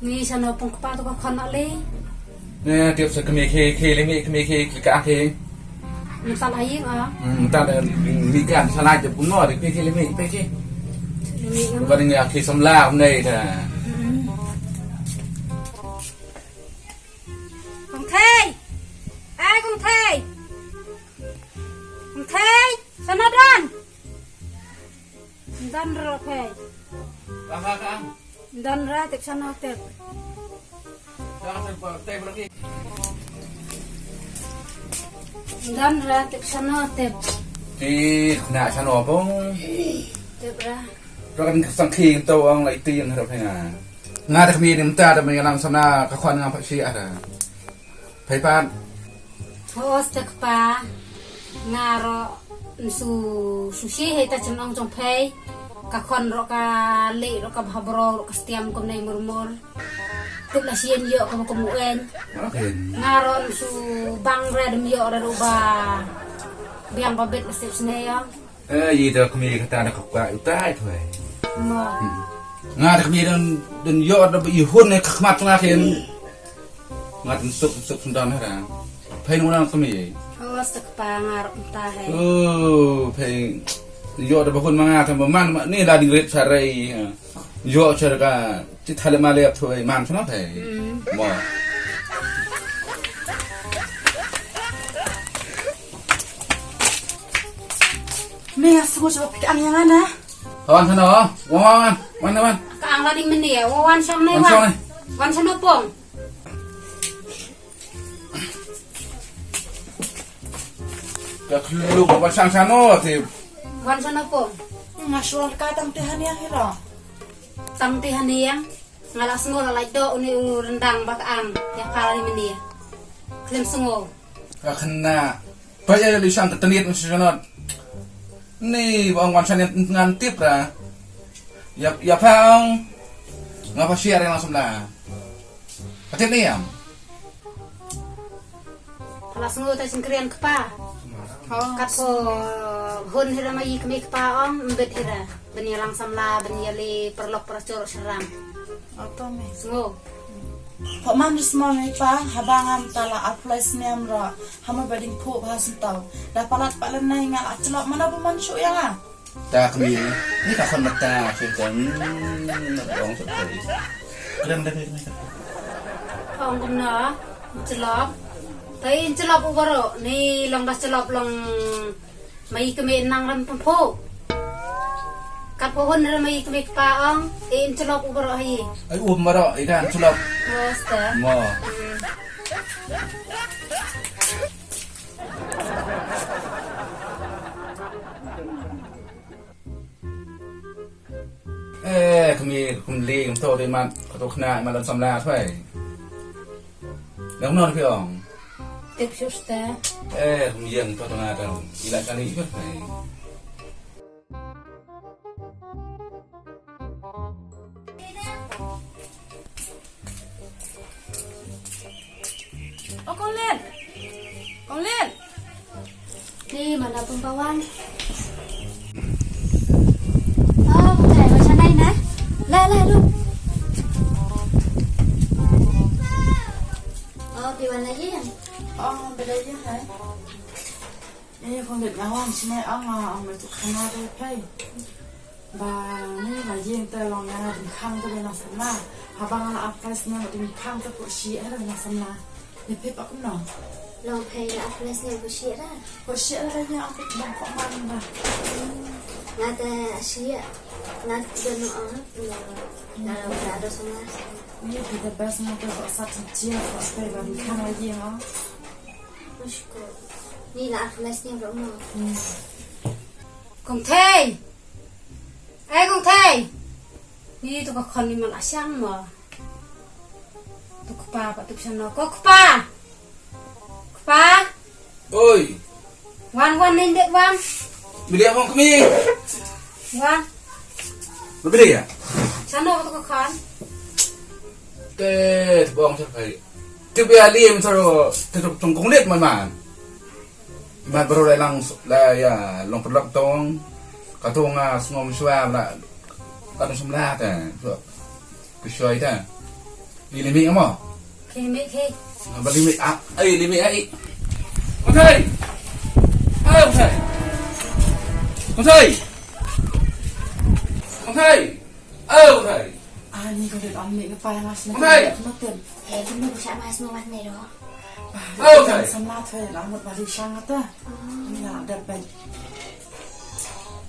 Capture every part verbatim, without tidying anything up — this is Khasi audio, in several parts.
Ngi shano pung kpa to ka khon ale. Ne tiap sa kami ke ke le mi kami ke ke ka ke. Ni sa la ying a. Hmm, ta da mi kan sa la je pung no de ke ke le mi pe ke. Ba ni ya ke samla um nei da. Kong Thei. Ai Kong Thei. Kong Thei. Shano don. Don ra phe. Ka ka ka. Don ra tip shano tip. Don ra tip shano tip. Ti na shano pung. Tip ra. Ra kan sang khi to ang lai ti yang ra phe nga. Nga da kami ni mta da mi lang samla ka khon nga pha shi ada. Phai pat. Hos te kpa. Nga ro nsu sushi hei ta chen ong jong phai. Ka khon ro ka le ro ka bhabro ro ka stiam kum nei murmur. Tip la sien yo ka kum uen. Nga ro nsu bang red mi yo ra ro ba. Biang ba bet la sip sne yo. Eh, yi da kami kata da kapa utai tuai. Ma. Nga da kami dan dan yo da i hun ne khmat nga ken. Nga dan suk suk sundan ha. Phai nu nang kami. Oh, sek pa ngar utai. Oh, phai yo da bahun manga kan man ni la ding rit sarai. Yo cerka ti thale male ap tuai man sana phai. Mo. Me nga sngew shuh ba phi ka ang ïa nga na. Wan shano, wan, wan, wan, wan, wan. Ka ang la ding mynne, wan, wan shano, wan. Wan shano pong. Ka khlu ba wan shano shano te. Wan shano pong. Nga shuwa ka tang te haniang hi ro. Tang te haniang. Nga la sngew la lait doh uni u rendang ba ka ang. Ïa pha la ding mynne. Khlem sngew. Ka khynnah. Ba ïa li shang ka tniat ngan shu shanot. Ni ba ong wan shan ngan tip ra. Ïa ïa pha ong. Nga pha share nga samla. Ka tip ni ïam. Pha la sngew ta jingkren kpa. Kat pho hun hi ra ma i kmie kpa ong mbit hi ra. Ban ïa lang samla ban ïa li paralok parachor shrang. Oto me. Sngew. Pok man ris ma me pa, haba ngam ta la arphew lai snem ro, hama ba ding pok ba sentaw. Da palat palat nai nga la chlok mana ba man shu ïa nga. Ta kami, ni ka khon mata, shu ta, hmm, na dong shu ta. Kren da kren. Ong kumno, chlok. Tai chlok u baro, ni long da chlok long. Ma i kmie nang ram pynpho. Kat pho hun ram ma i kmie kpa ong, e in chlop u baroh ha i. Ai u baroh i kan chlop. Mo sta. Mo. Hmm. Eh, kmie kum li kum to de mat, ka to khna mat lam samla thoi. Dang non phi ong. Tip shuh sta. Eh, kum yang to to na dang. Ila kali shuh thoi. O Kong Len. Kong Len. Ni mana pembawan. Oh, bukai macam lain eh. Lah lah lu. Oh, piwan lagi ya? Oh, beda ya hai. Eh, khong dei nga wan shane ong, ong me tu khana de phai. Ba ni la ïing te long ïa nga ding khang te be na samla. Haba nga la ap price ne ding khang te ko shi era na samla. Ni pe pa kumno. Long phai la ap price ne ko shi era. Ko shi era ïa ong pe bang ko man ba. Nga te shi nga te no ong. Nga la ap da samla. Ni te the best nga te ko sa chi chi ko pe ba ding khang la ïing ong. Mashko. Ni la arphew lai snem ruh mo. Kong Thei. Ai Kong Thei. Ni tu ka khon ni ma la shang mo. Tu kpa pa tu shano. Ko kpa. Kpa. Oi. Wan wan ni dek wan. Bilia hong kmi. Wan. Bilia. Shano tu ka khon. Te bong sa kai. Te bia li em sa ro te tok tong kong let man man. Man bro lai lang la ïa long perlok tong. Ka tong a sngom shwa la ka tong samla ta. Ku shoi ta. Phi lei mih mo? Phi lei mih phi. Ngam ba lei mih ah. Ai lei mih ai. Kong Thei. Ai Kong Thei. Kong Thei. Kong Thei. Ai Kong Thei. Ani ko dei am mih ngepa yang as. Kong Thei. Maten. Eh, kong ba sha mas mo wan ne do. Ai Kong Thei. Samla Thei la mut ba di shang ata. Ni la der pen.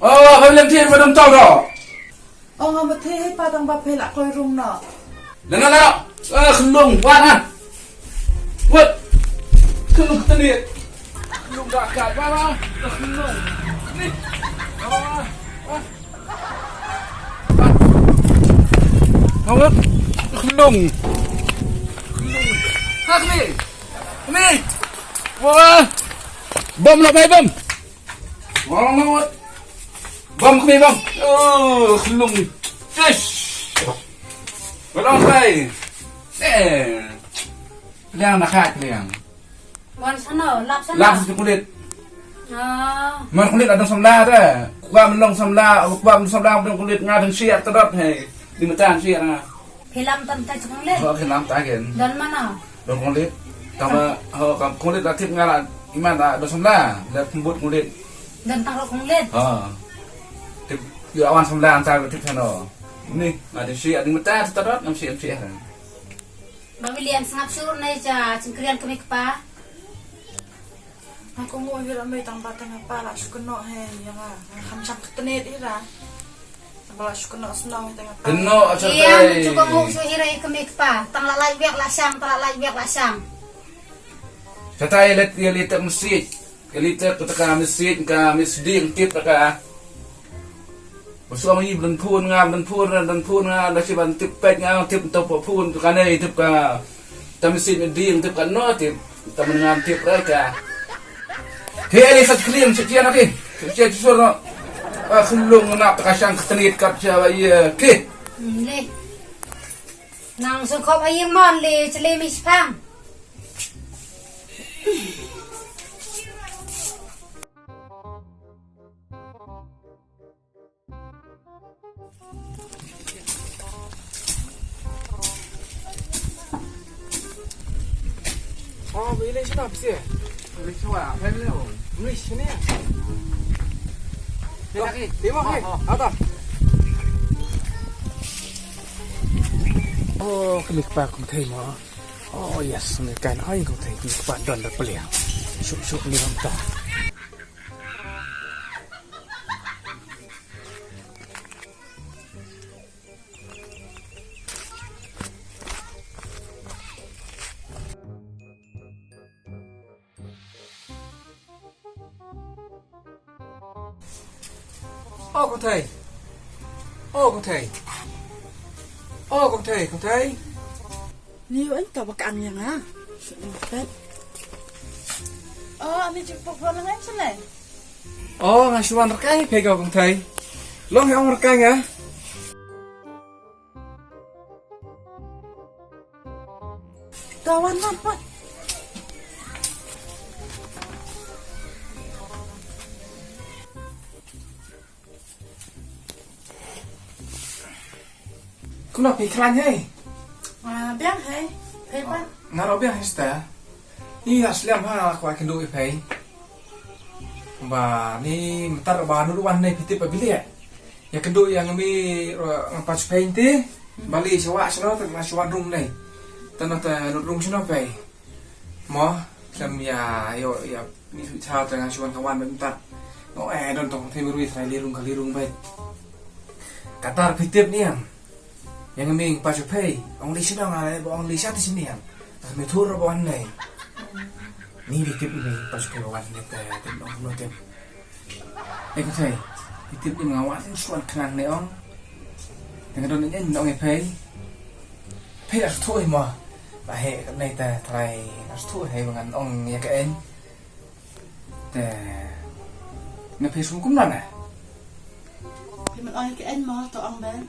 Oh, ba lem thir ba dum tau do. Ong nga ba thei hei pa tang ba phi la kloi rung no. Dang la la. Ah, khlung wan ah. Wat. Khlung tani. Khlung da ka ba la. Khlung. Ni. Ah, ah. Ah. Awak. Khlung. Ha kmi. Kmi. Wah. Bom la bai bom. Bom, bom, bom. Oh, khlung. Tish. Balong bai. Eh. Liang na khat liang. Mon sano, lap sano. Lap sano kulit. Ah. Mon kulit ada samla ada. Kwa melong samla, kwa melong samla, melong kulit ngadeng siat tedot, hei. Di metan siat nga. Phi lam tam ta jong le. Ho, phi lam ta gen. Don mano? Don kong lit. Tama ho kam kong lit la tip nga la iman la don samla. La pembut kong lit. Don tang kong lit. Ha. Tip yu awan samla anta tip sano. Ni, ada si ada mata ta dot ngam si ngam si. Ba milian sngap sur nai ja chingkrian kami kpa. Nga kohnguh hi ra mei tang ba tang pa la shu kynnoh hi ïa nga. Nga kham shang kynnoh hi ra. Ba la shu kynnoh shnong hi tang pa. Kynnoh shatai. Ïa, mynta kohnguh shu hi ra ïa ka mei kpa. Tang la lai biak la shang, tang la lai biak la shang. Shatai ïa leit, ïa leit tep message. Ïa leit tep ka message ka message ding tip ka. Ba shu ong i ba don phone nga, ba don phone nga, don phone nga, la shi ban tip peit nga, tip to pa phone to ka ne, tip ka. Ta message me ding, tip ka no, tip ta men ngam tip rai ka. He, ni sat klim, sat kian aki. Sat kian sur no. Ah, khulung na ta ka shang ka tenit kat sha ba ye ki. Hmm, le. Nang sungkop ayi mon le, chele mi spang. Oh, ba ïaleh shano phi seh? Ïaleh shuwa, phi ïaleh o. Ïaleh shano ïa? Ïaleh ki. Ïaleh mo, oh, ïaleh. Oh. Ata. Oh, kane ka pa kum thei mo. Oh, yes, kane ka pa kum thei, kane ka pa don da peliang. Shuk, shuk, ni ram ta. O kong thei. O kong thei. O kong thei, kong thei. Ni wan to ba kan ïa nga. O, ani jingpok wan ngai sene. O, nga shu wan rkai phi ko kong thei. Long hi ong rkai nga. To wan wan wan. Kumno phi khlaiñ hei? Ah, biang hei. Phi pat? Nga ruh biang hei seh. Ïa sliam ha kwah kynduh ïa phi. Ba ni mynta ba nud wan ne phi tip ba bilik. Ïa kynduh ïa nga mih ruh nga pat shu phi te. Ba li shuwa shuwa te nga shuwa rung ne. Te na te nud rung shuwa phi. Mo, khlem ïa, ïa, ïa, ni shu cha te nga shu wan ka wan bad mynta. Ngo, eh, don tong thei myrui thrai lirung ka lirung bad. Katar phi tip ni em. Ïa nga mih pa shu phi, ong li shu dang ale ba ong li sha te sini em. Ka me thur ba wan nei. Ni phi tip ni pa shu phi ba wan nei te, te ong no te. Eh, kong thei, phi tip ïa nga wan shuwa khnang ne ong. Te nga don ïa nga ong ïa phi. Phi la shu thuh ïa mo. Ba he ka nei te trai la shu thuh ïa ba ngan ong ïa ka en. Te. Ne phi sum kumno ne? Phi man ong ïa ka en mo to ong ben.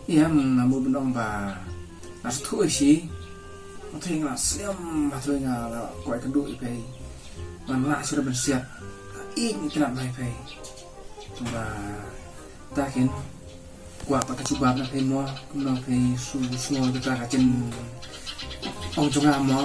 Ïa, nga mut ban ong ba nga sngewthuh ïa shi. Nga tharai nga sliam, nga tharai nga la kwah kynduh ïa phi. Ngan lah shuh ban siat. Ïeit ngi kynap bai phi. Ba ta kin. Kwah pat ka jubab na phi mo, kumno phi shu shu kata ka jingong jong nga mo.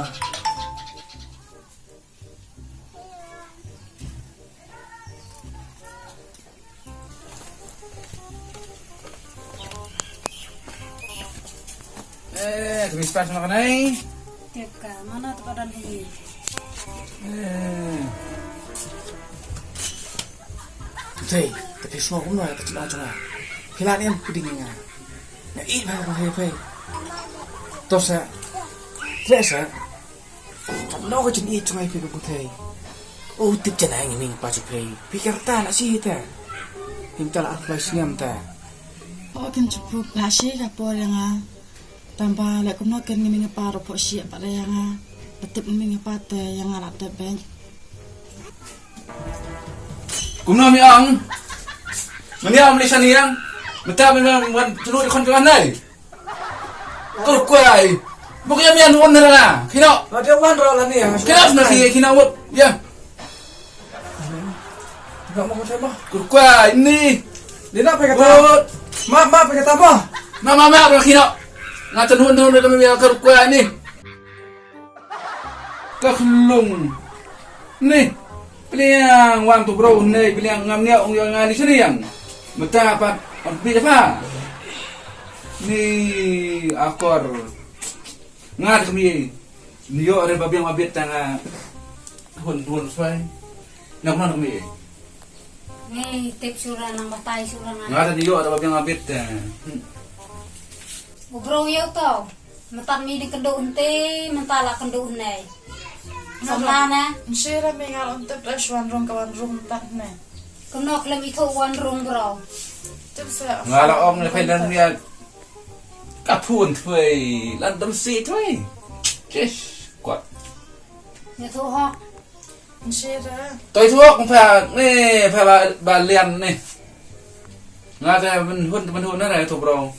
Eh, ka mi spas ma kanai. Tip ka, mana tu padan hi. Eh. Tei, tapi semua kumno ya kecil aja lah. Pila ni em puding nga. Na i ba ba hei hei. Tosa. Tresa. Katno ka jingïeit jong nga ïa phi ka Kynthei. U tip janai ngi mih pa jong phi. Phi kyrta na shi ta. Phim ta la ar phi snem ta. O kin chup la shi ka por ïa nga. Tang ba leh kumno kin ngi mih pa ro pho shi pa ïa nga. Ba tip ngi mih pa te ïa nga la tip ben. Kumno mi ong? Mani ong mani shaniang. Mata mi wan tunu di khon tuan nai. Kur kwai. Buk ya mian wan na la. Kino. Ada wan ro la ni. Kino na ki kino wut. Ya. Enggak mau saya mah. Kur kwai ni. Dia nak pakai tamu. Mak mak pakai tamu. Mak mak mak kino. Ngata nun nun kami ya kur kwai ni. Ka khlung. Ni. Pliang wan tu bro ni pliang ngam nia ong yang ni sini yang. Mata pat on bi apa. Ni akor. Ngat kami. Ni yo re babiang mabit tanga. Hun hun swai. Nak mana kami. Ni tip sura nang batai sura nang. Ngat ni yo ada babiang mabit. U bro yo to. Mynta mi dang kynduh hynte, mynta la kynduh hynne. Samla na. Nshira mi ngal untep da shwan rung ka wan rung mynta hynne. Kumno khlem ithuh wan rung bro. Tip sa. Nga la ong ne phai lan ria. Ka phun thwei, lan dam si thwei. Chish, kwat. Nya thuh hok. Nshira. Toi thuh hok pha ne pha ba, ba lian ne. Nga te men hun men hun na na tu bro.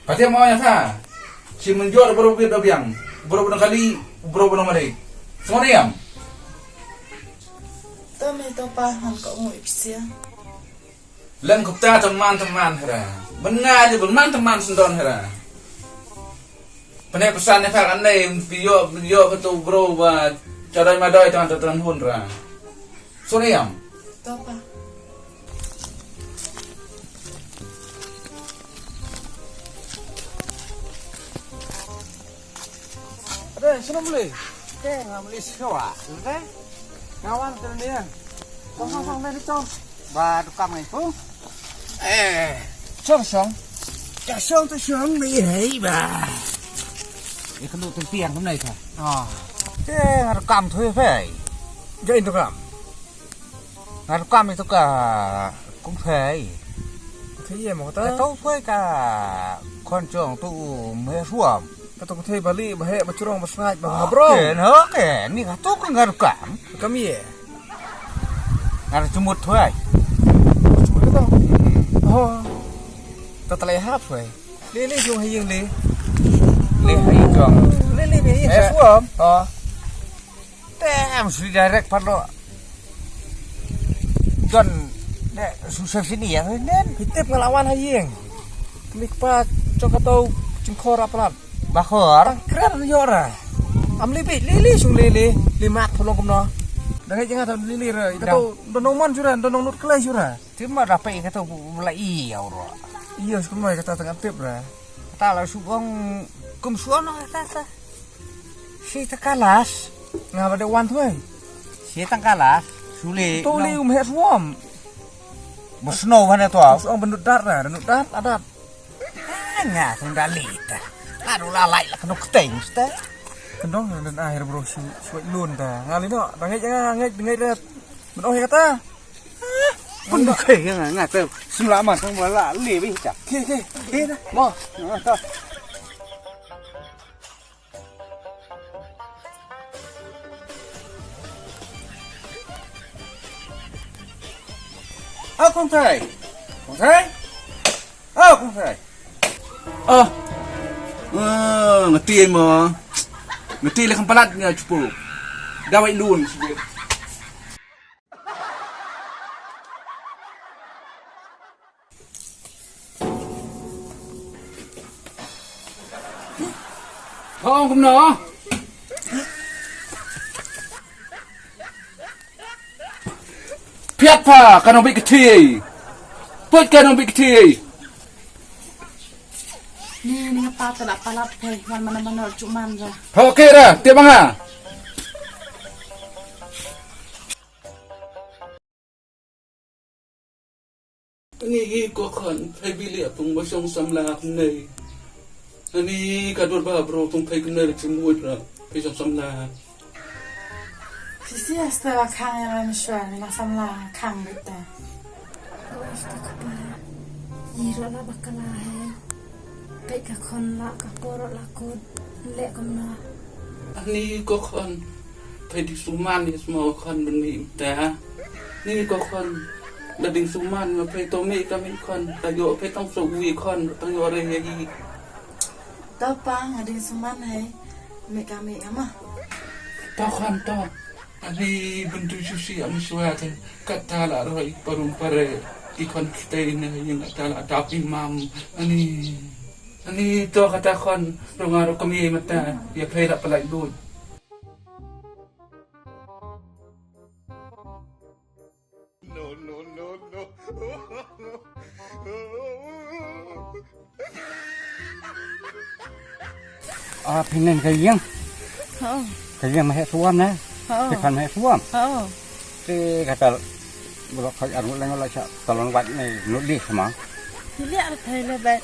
Pati mo ya pha. Si men jor bro bit biang. Bro bro kali, bro bro mali. Semua ni am. Tami to pa han ko mu ipsia. Lem kupta teman teman hera. Benga je teman teman sendon hera. Pene pesan ne phak anei pio pio ketu bro ba chadai madai teman teman hun ra. Suriam. Topa. Ade, sino muli? Te nga muli sikawa. Te nga wan te ni. Tong tong tong ni tong. Ba dukam ngai tu. Eh, chong chong. Chong chong tu chong ni hei ba. Ikan tu tiang tu nai ta. Ah. Te nga dukam tu hei. Jai dukam. Nga ruh kam ïa ka Kynthei. Kynthei ïa mo kata? Ka to poi ka khon jong tu me ruam. Ka to Kynthei ba lieh ba heh ba jrong ba sngaid ba bha brong. Ke na ke ni ka to ka nga ruh kam. Kam ïa. Nga ruh jumut thoi. Jumut ka to. Oh. Ta tlei hap thoi. Lieh lieh jong ha ïing lieh. Lieh ha ïing jong. Lieh lieh me ïing. Eh, ruam. Oh. Te am suli direct pat lo. Don ne su sem sini ya nen. Hitip nga lawan ha ïing. Mik pa jong ka tau jingkhor aplat. Ba khor. Tang kren yo ra. Am li bi li li sung li li li mat pulong kumno. Dang ai jingah tau li li ra. Ka tau don nong mon jura don nong nut klai jura. Ti ma da pe ka tau la i ya ro. Iya sung mai ka ta tang tip ra. Ta la su bong kum su ono ta ta. Si ta kalas. Nga ba de wan thoi. Si ta kalas. Suli. Tu li um het ruam. Ba snow ba ne to. Snow ba nut dar na, nut dar adat. Nga sung da li ta. Aduh la lai la kano keteng sta. Kendong dan akhir bro su su lun ta. Nga li no, da ngai nga ngai ngai da. Menoh ya kata. Pun kai nga nga ta. Selamat kong ba la li bi ta. Ke ke. Ke na. Mo. Nga ta. Ah, Kong Thai. Kong Thai. Ah, Kong Thai. Ah. Ah, ngerti ai mo. Ngerti le kan palat nga cupu. Dawai lun sibit. Ong kumno? Phiat pha ka nong bit kti. Put ka nong bit kti. Ni ni pa ta la palat phe wan mana mana chuman ra. Ho ke ra te banga. Ani ko khon phai bili atung ba shong samla nei. Ani ka dur ba bro tung phai kner chimut ra phai shong samla. Sisi asta ba khang ya ram shwa na samla khang bita. Asta ka pa. Iro la bakala hai. Peit ka khon la ka poro la kut leh kumno. Ani ko khon peit di suman di sma khon beni ta. Ni ko khon da ding suman ma peit to me ka me khon ta yo peit tong so wi khon tong yo re ye gi. To pa nga ding suman hai me ka me ama. To khon to. Ani bentu susi am suat kata la roi parum pare ikon kita ini yang kata la tapi mam ani ani to kata kon ronga ro kami mata ya pera pelai lut. No, no, no, no. Ah, phi nen ka ïing. Ho. Ka ïing ma heh suam ne. Ho. Phi khan ma heh suam. Ho. Te kata blok khaj arngut leng la cha talon wat ne nut di sama. Phi liak la thai le bet.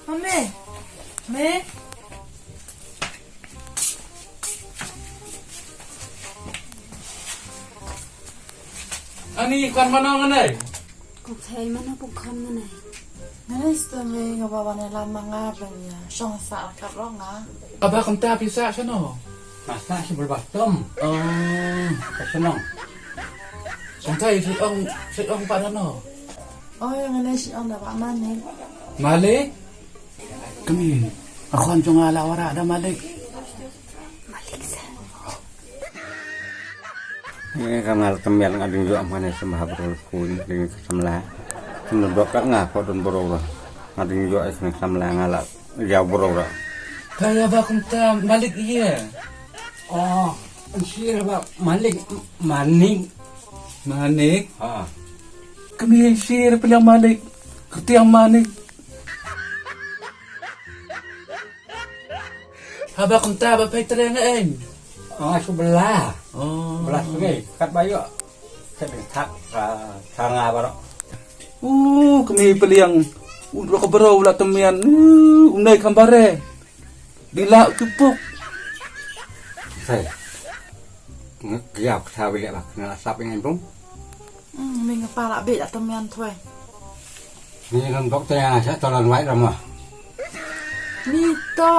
Mami. Me. Ani kwan mano nganai? Ku thei mano pu kwan nganai. Nganai sto me nga ba wane lam ma nga ben ya. Shong sa kap ro nga. Aba kumta pisa shano? Masa si bulbah tom. Oh. Ka shnong. Sangkai si ong si ong pa dano. Oh, yang ini si ong da ba Malik. Malik? Kami. Akhwan jong ala wara da Malik. Malik sa. Ni ka ngal temial nga ding jo amane sembah berul kun ding samla. Sembah dok nga ko don berul. Nga ding jo ai samla nga la jauh berul. Kaya ba kumta Malik iya. Oh, sir ba Malik Manik. Manik? Ha. Kami sir piliang Malik. Ketiang Manik. Haba kumta ba phai treng en. Ah, sebelah. Oh. Belah sungai, kat bayo. Kat tak, ah, tanga barak. Uh, kami piliang. Udah ke berau lah temian. Uh, unai kambare. Dila kepuk. Sai. Ngekiap sawi lek bak kena asap ini pun. Hmm, mi ngepala bik dak temian tuai. Ni nang bok tanya sa tolon wai ramah. Ni to.